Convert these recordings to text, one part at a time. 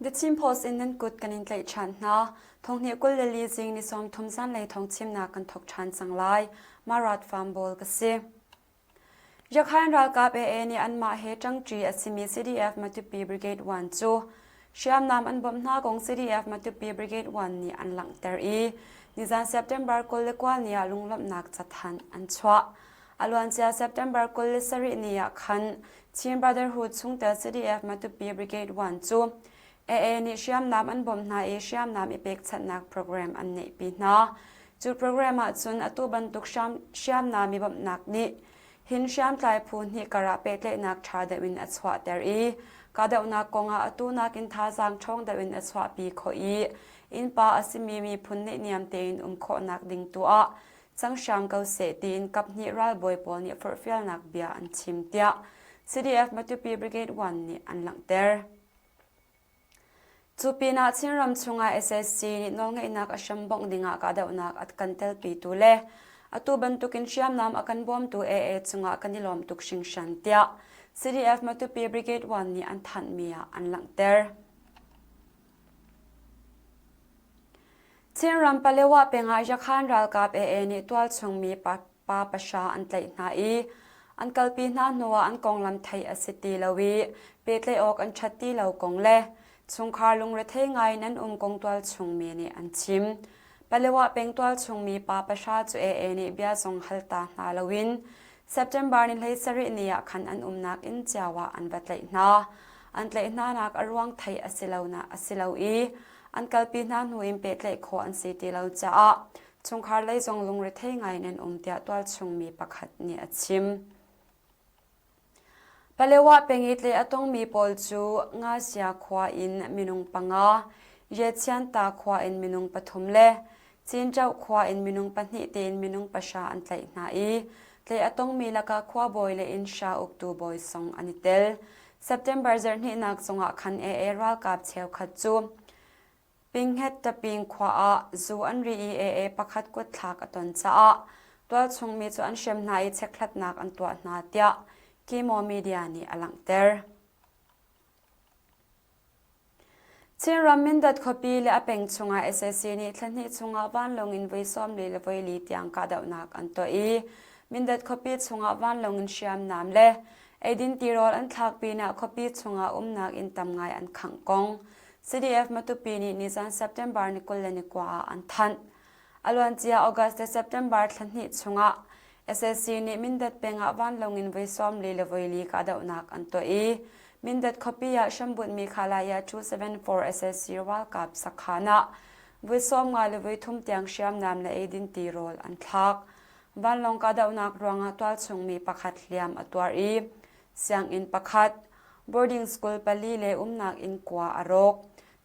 The Chin Post in nan kut kan in tlaih ṭhan hna. Thonghnih 24 zing ni 30 zanlei thawng chimnak kan thawk ṭhan cang lai. Marat Farm Ball ka si. Yakhain ralkap AA nih anmah he ṭangṭi a simi CDF Matupi Brigade 1 cu hriamnam an bawmh hna kong CDF Matupi Brigade 1 nih an langhter i nizan September 29 ni ah lunglawmhnak cathanh an chuah. A luancia September 27 ni ah khan Chin Brotherhood chungtel CDF Matupi Brigade 1 cu AA nih hriamnam an bawmh hna i hriamnam i pekchanhnak program an neihpi hna. Cu program ahcun atu bantuk hriamnam i bawmhnak nih hin hriamtlai phu hnih karah pehtlaihnak ṭha deuh in a chuahter i kahdohnak kongah atu nakin thazaang ṭhawng deuh in a chuahpi khawh i innpa a simi miphun neihniam tein um khawhnak ding tu ah cang hram ko seh tiin kaphnih ralbawi pawl nih forhfialnak bia an chim tiah CDF Matupi Brigade 1 nih an langhter. Cu pinah Chinram chungah SSC nih nawlngeihnak a hrambongh dingah kahdohnak a kan telpitu le atu bantukin hriamnam a kan bawmtu AA cungah kan i lawm tuk hringhran tiah CDF Matupi Brigade 1 nih an thanhmi ah an langhter. Chinram Palewa peng ah Yakhan ralkap AA nih tualchung mi pa pahra an tlaih hna i an kalpi hna hnuah an konglam theih a si ti lo i pehtlaih awk an ṭhat ti lo kong le chungkhar lungrethei ngai in an um kong tualchung mi nih an chim. Palewa peng tualchung mi pa pahra cu AA nih bia zong hal ta hna loin September ni 17 ni ah khan an umnak inn cio ah an va tlaih hna. An tlaih hnanak a ruang theih a si lo na a si lo i an kalpi hna hnu in pehtlaih khawh an si ti lo caah chungkhar lei zong lungrethei ngai in an um tiah tualchung mi pakhat nih a chim. Palewa peng i tleh a tongmi pawl cu Ngasia khua in minung panga, Yechianta khua in minung pathum le Cinṭoh khua in minung pahnih tein minung pahra an tlaih hna i tlaih a tongmi lakah khuabawi le innhra uktu bawi zong an i tel. September zarhhnihnak zongah khan AA ralkap cheukhat cu Pinghet Taping khua ah zu an ri i AA pakhat kutthlak a ton caah tualchung mi cu an hrem hna i chekhlatnak an tuah hna tiah Kimo Media nih a langhter. Chinram Mindat khuapi le a peng chungah sac nih thla hnih chungah vanlawng in voi 40 le voi li tiang kahdohnak an tuah i Mindat khuapi chungah vanlawng in hriamnam le eidin tirawl an thlak pinah khuapi chungah umnak inn tam ngai an khangh kong CDF Matupi nih nizan September ni 29 ah an thanh. A luancia August le September thla hnih chungah sac nih Mindat peng ah vanlawng in voi 40 le voi li kahdohnak an tuah i Mindat khuapi ah hrambunhmi Khalaya 274 sac ralkap sakhan ah voi 50 le voi thum tiang hriamnam le eidin tirawl an thlak. Vanlawng kahdohnak ruangah tualchung mi pakhat hliam a tuar i sianginn pakhat, boarding school pali le umnak inn kua a rawk.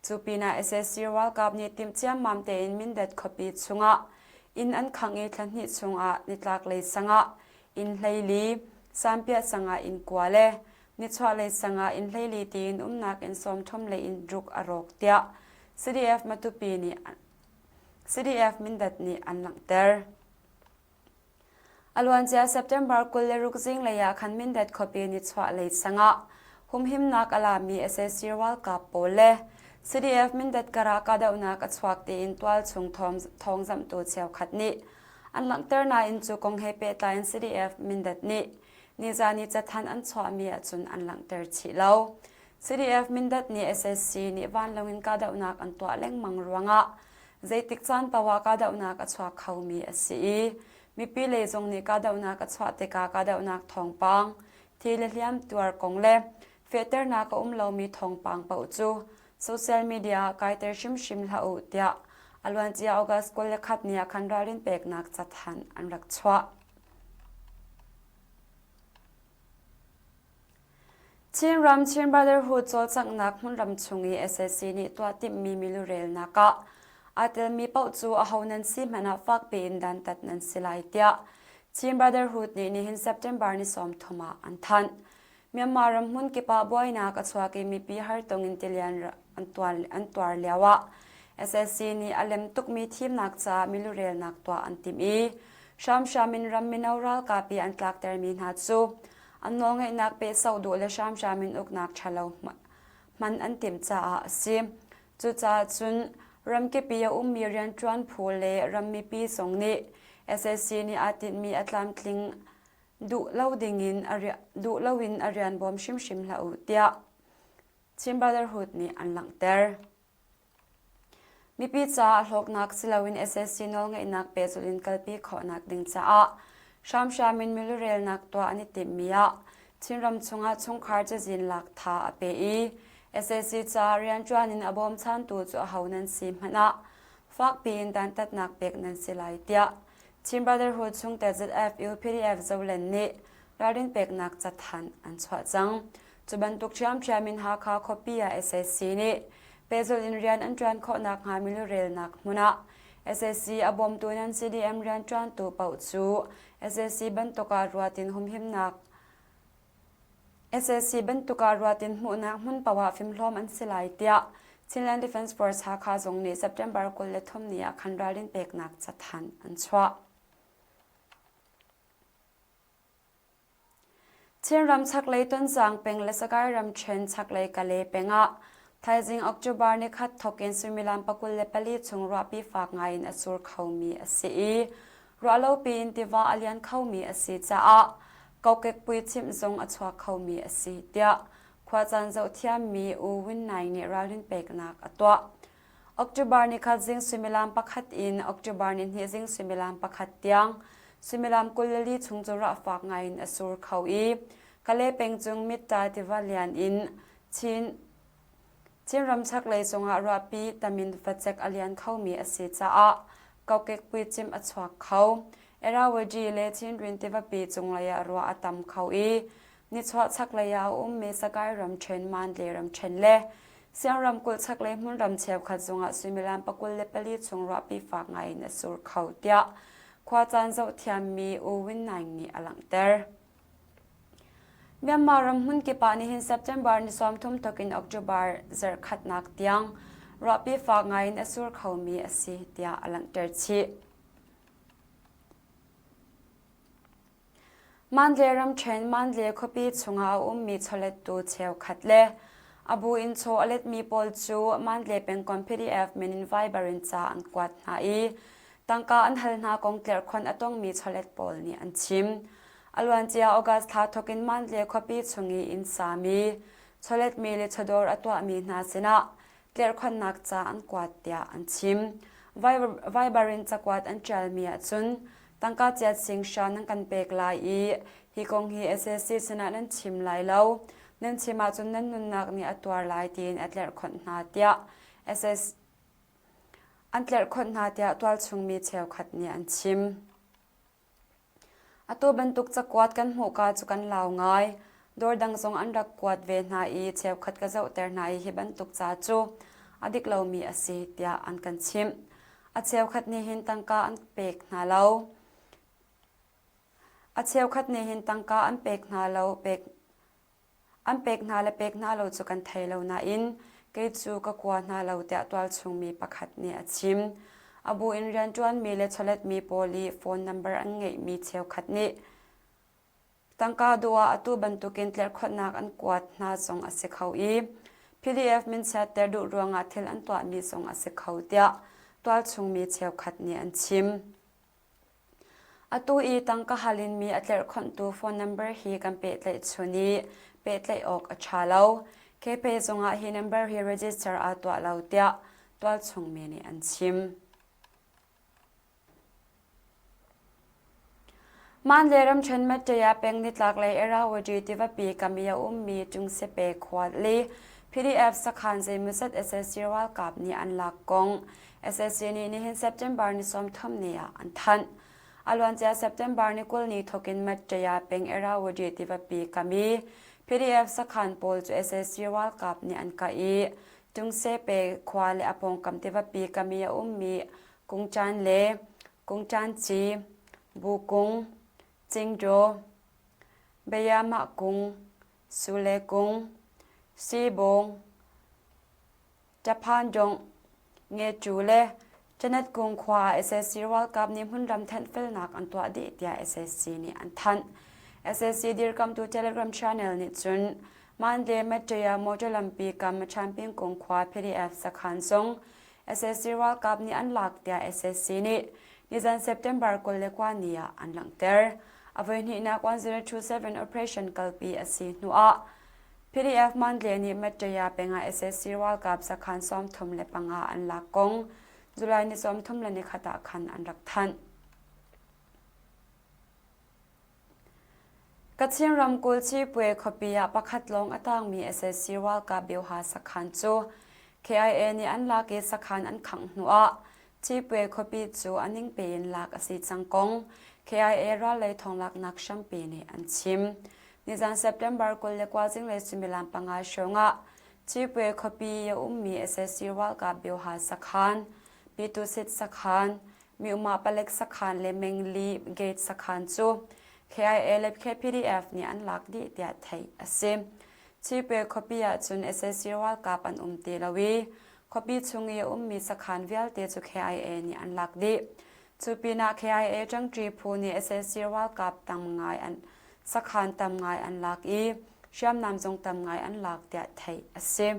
Cu pinah sac ralkap nih timh ciammam tein Mindat khuapi chungah inn an khangh i thla hnih chungah nitlaklei sangah inn 14, Sanpiah sangah inn kua le nichuahlei sangah inn 14 tiin umnak inn 30 le inn ruk a rawk tiah CDF Matupi nih CDF Mindat nih an langhter. A luancia September 26 zinglei ah khan Mindat khuapi nichuahlei sangah humhimnak a lami sac ralkap pawl le CDF Mindat karah kahdohnak a chuak tiin tualchung thawngzamhtu cheukhat nih an langhter nain cu kong he pehtlai in CDF Mindat nih nizan i cathanh an chuahmi ahcun an langhter chih lo. CDF Mindat nih sac nih vanlawng in kahdohnak an tuah lengmang ruangah Zeitik caan paoh ah kahdohnak a chuak khomi a si i mipi lei zong nih kahdohnak a chuah tikah kahdohnak thawngpang, thi le hliam tuar kong le fehternak a um lomi thawngpang paoh cu social media ah kaiter hrimhrim hlah u tiah a luancia August 21 ni ah khan ralrin peknak cathanh an rak chuah. Chinram Chin Brotherhood cawlcanghnak hmunram chung i sac nih tuah timhmi milurelnak ah aa telmi paoh cu aho nan si hmanh ah fakpi in dantat nan si lai tiah Chin Brotherhood nih nihin September ni 30 ah an thanh. Myanmar ram hmun kip ah buainak a chuak i mipi hartong in tilian an tuar lio ah sac nih a lem tukmi thimnak caah milurelnak tuah an timh i hramhram in ram mino ralkap i an tlaktermi hna cu An nawlngeihnak pehsauh duh le hramhram in uknak ṭhalo. Hman an timh caah a si. Cucaah cun ramkip i a ummi rianṭuan phu le ram mipi zong nih sac nih aa tinhmi a tlamtling duh lo dingin duh loin a rian bawm hrimhrim hlah u tiah Chin Brotherhood nih an langhter. Mipi caah hlawknak si loin sac nawlngeihnak pehzulh in kalpi khawhnak ding caah hramhram in milurelnak tuah an i timhmi ah Chinram chungah chungkhar cazin lak tha a pe i sac caah rianṭuan in a bawmchantu cu aho nan si hmanh ah fakpi in dantatnak pek nan si lai tiah Chin Brotherhood chungtel ZFU PDF Zoland nih ralrin peknak cathanh an chuah cang. Cu bantuk ṭhiamṭhiam in Hakha khuapi ah sac nih pehzulh in rian an ṭuan khawh nakhnga milurelnak hmun ah sac a bawmtu nan CDM rianṭuantu paoh cu sac bantuk ah ruat in humhimnak sac bantuk ah ruat in hmuhnak hmun paoh ah fimhlawm an si lai tiah Chinland Defence Force Hakha zung nih September 23 ni ah khan ralrin peknak cathanh an chuah. Chinram chaklei Tonzang peng le Sagaing ramṭhen chaklei Kalay peng ah thaizing October nikhat thawk in suimilam 24 chung ruahpi faak ngai in a sur khomi a si i ruahlopi in tiva a lian khomi a si caah kokek puichimh zong a chuak khomi a si tiah khuacaan zohthiammi U Win Naing nih ralrin peknak a tuah. October nikhat zing suimilam pakhat in October nihnih zing suimilam pakhat tiang suimilam 24 chung cu ruah fak ngai in a sur kho i Kalay peng cung Mitta tiva lian in Chin Chinram chaklei cungah ruahpi tamin facek a lian khomi a si caah kokek puicimh a chuak kho. Irrawaddy le Chindwin tivapi cunglei ah ruah a tam kho i Nichuah chaklei ah a ummi Sagaing ramṭhen, Mandalay ramṭhen le Siang ramkulh chaklei hmunram cheukhat zongah suimilam 24 chung ruahpi fak ngaiin a sur kho tiah khuacaan zohthiammi U Win Naing nih a langhter. Myanmar ram hmunkip ah nihin September ni 30 thawk in October zarhkhatnak tiang ruahpi fak ngaiin a sur khomi a si tiah a langhter chih. Mandalay ramṭhen Mandalay khuapi chungah a ummi chawlettu cheukhat le a bu in chaw a letmi pawl cu Mandalay pengkomh PDF min in Viber in ca an kuat hna i tangka an hal hna kong tlerhkhonh a tongmi chawlet pawl nih an chim. A luancia August thla thawk in Mandalay khuapi chung i inn sami, chawletmi le chawdawr a tuahmi hna sinah tlerhkhonhnak ca an kuat tiah an chim. Viber in cakuat an ṭialmi ahcun tangka chiat sing hra nan kan pek lai i hi kong hi sac sinah nan chim lai lo. Nan chim ahcun nan nunnak nih a tuar lai tiin a tlerhkhonh hna tiah SS an tlerhkhonh hna tiah tualchungmi cheukhat nih an chim. Atu bantuk cakuat kan hmuhka cu kan lau ngai. Dawr dang zong an rak kuat ve hna i cheukhat ka zohter hna i hi bantuk ca cu a dik lomi a si tiah an kan chimh. A cheukhat nih hin tangka an pek hna lo. A cheukhat nih hin tangka an pek hna lo pek An pek hna le pek hna lo cu kan thei lo nain kei cu ka kua hna lo tiah tualchungmi pakhat nih a chim. A bu in rianṭuanmi le chawletmi pawl i phone number an ngeihmi cheukhat nih tangka duh ah atu bantukin tlerhkhonhnak an kuat hna zong a si kho i PDF minchiatter duh ruangah thil an tuahmi zong a si kho tiah tualchungmi cheukhat nih an chim. Atu i tangka hal in mi a tlerhkhonhtu phone number hi kan pehtlaih chun i pehtlaih awk a ṭha lo. KPay zungah hi number hi register aa tuah lo tiah tualchung mi nih an chim. Mandalay ramṭhen Mattaya peng nitlaklei Irrawaddy tivapi kam i a ummi Tungsepe khua le PDF sakhan zeimawzat sac ralkap nih an lak kong sac nih nihin September ni 30 ni ah an thanh. A luancia September ni 20 ni thawk in Mattaya peng Irrawaddy tivapi kam i PDF sakhan pawl cu sac ralkap nih an kah i Tungsepe khua le a pawngkam tivapi kam i a ummi Kungcan le Kungcanci, Bukung, Cingdaw, Beyamah kung, Sule kung, Sibung, Taphandung, Ngecu le Janet Kung khua ah sac ralkap nih hmunram thenhfelnak an tuah dih tiah sac nih an thanh. Sac dirkamtu Telegram channel nih cun. Mandalay Mattaya motor lampi kam Champingkung khua PDF sakhan zong sac ralkap nih an lak tiah sac nih nizan September 29 ni ah an langhter. A voihnihnak 1027 operation kalpi a si hnuah PDF Mandalay nih Mattaya peng ah sac ralkap sakhan 35 an lak kong July ni 31 ah khan an rak thanh. Kachin ramkulh Cipue khuapi ah pakhat lawng a tangmi sac ralkap bioha sakhan cu KIA nih an lak i sakhan an khangh hnuah Cipue khuapi cu a ningpi in lak a si cang kong KIA rallei thawnglaknak hrampi nih an chim. Nizan September 29 zinglei suimilam panga hrawngah Cipue khuapi a ummi sac ralkap bioha sakhan, Pitusit sakhan, Myumah palek sakhan le Mengli gate sakhan cu KIA le KPDF nih an lak dih tiah theih a si. Chipwe khuapi ahcun sac ralkap an um ti lo i khuapi chung i a ummi sakhan vialte cu KIA nih an lak dih. Cu pinah KIA ṭangṭi phu nih sac ralkap tam ngai an sakhan tam ngai an lak i hriamnam zong tam ngai an lak tiah theih a si.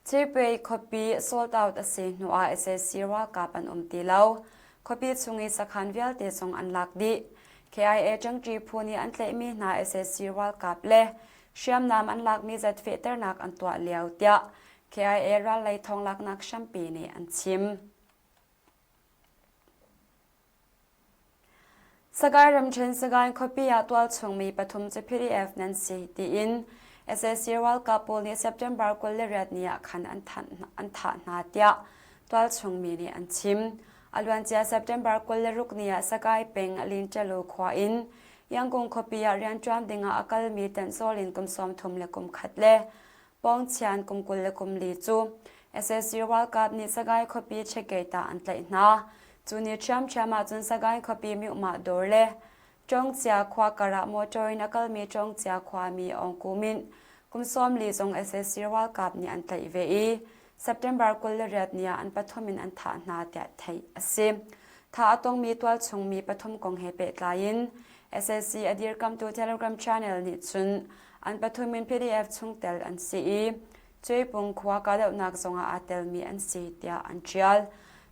Chipei khuapi sold out a si hnuah sac ralkap an um ti lo. Khuapi chung i sakhan vialte zong an lak dih. KIA ṭangṭi phu nih an tlaihmi hna sac ralkap le hriamnam an lakmi zat fehternak an tuah lio tiah KIA rallei thawnglaknak hrampi nih an chim. Sagaing ramṭhen Sagaing khuapi ah tualchung mi pathum cu PDF nan si tiin sac ralkap pawl nih September 28 ni ah khan an thah hna tiah tualchung mi nih an chim. A luancia September 26 ni ah Sagaing peng Linṭalu khua in Yangon khuapi ah rianṭuan ding ah a kalmi Tanzawl in kum 31 le Pawngchian kum 24 cu sac ralkap nih Sagaing khuapi checkgate ah an tlaih hna. Cu ni ṭhiamṭhiam ahcun Sagaing khuapi Myuhmah dawr le Cawngcia khua kar ah motor in a kalmi Cawngcia khuami Aung Ku Minh kum 40 zong sac ralkap nih an tlaih ve i September 28 ni ah an pathum in an thah hna tiah theih a si. Thah a tongmi tualchung mi pathum kong he pehtlai in sac a dirkamtu Telegram channel nih cun an pathum in PDF chungtel an si i Cuipung khua kahdohnak zongah aa telmi an si tiah an ṭial.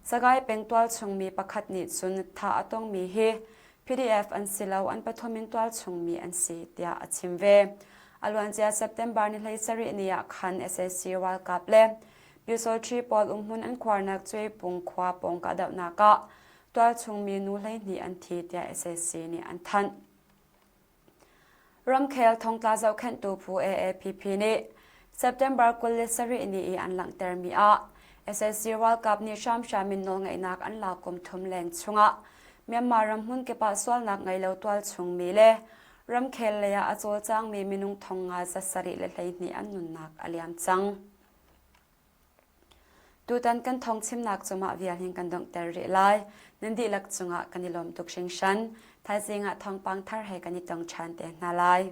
Sagaing peng tualchung mi pakhat nih cun thah a tongmi hi PDF an si lo, an pathum in tualchung mi an si tiah a chim ve. A luancia September ni 17 ni ah khan sac ralkap le Pyusawṭhi pawl umhmun an khuarnak Cuipung khua pawng kahdohnak ah tualchung mi nu 12 an thi tiah sac nih an thanh. Ramkhel thongtla zohkhenhtu phu AAPP nih September 27 ni i an langhtermi ah sac ralkap nih hramhram in nawlngeihnak an lak kum thum leng chungah Myanmar ram hmunkip ah sualnak ngei lo tualchung mi le ramkhel lei ah a cawlcangmi minung thong nga za sarih le 12 an nunnak a liam cang. Tutan kan thawngchimnak cu mah vial hin kan donghter rih lai. Nan dihlak cungah kan i lawm tuk hringhran. Thaizing ah thawngpang thar he kan i tong ṭhan te hna lai.